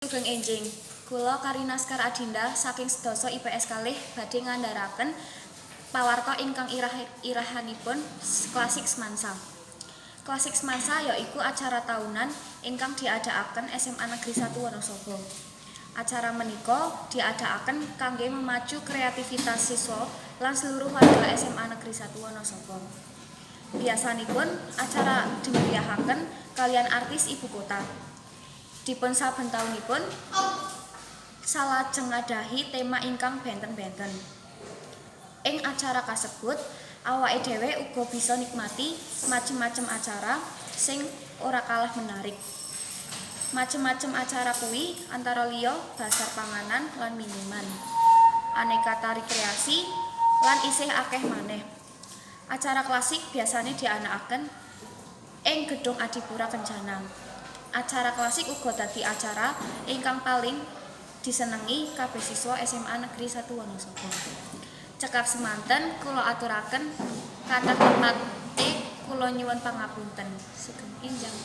Sugeng enjing. Kula Karina Sekar Adinda saking sedasa IPS 2 badhe ngandharaken pawarta ingkang irah-irahanipun Klasik Smansa. Klasik Smansa yaiku acara taunan ingkang diadakaken SMA Negeri 1 Wonosobo. Acara menika diadakaken kangge memacu kreativitas siswa lan seluruh warga SMA Negeri 1 Wonosobo. Biasanipun acara dimeriahaken kaliyan artis ibu kota. Dipun saben taunipun salajeng ngadahi tema ingkang benten-benten. Ing acara kasebut, awake dhewe uga bisa nikmati macem-macem acara sing ora kalah menarik. Macem-macem acara kuwi antara liya bazar panganan lan minuman, aneka tari kreasi, lan isih akeh maneh. Acara klasik biasane dianakaken ing Gedung Adipura Kencana. Acara klasik uga dadi acara ingkang paling disenengi kabeh siswa SMA Negeri 1 Wonosobo. Cekap semanten kula aturaken, kathah lepate kula nyuwun pangapunten. Sugeng enjang.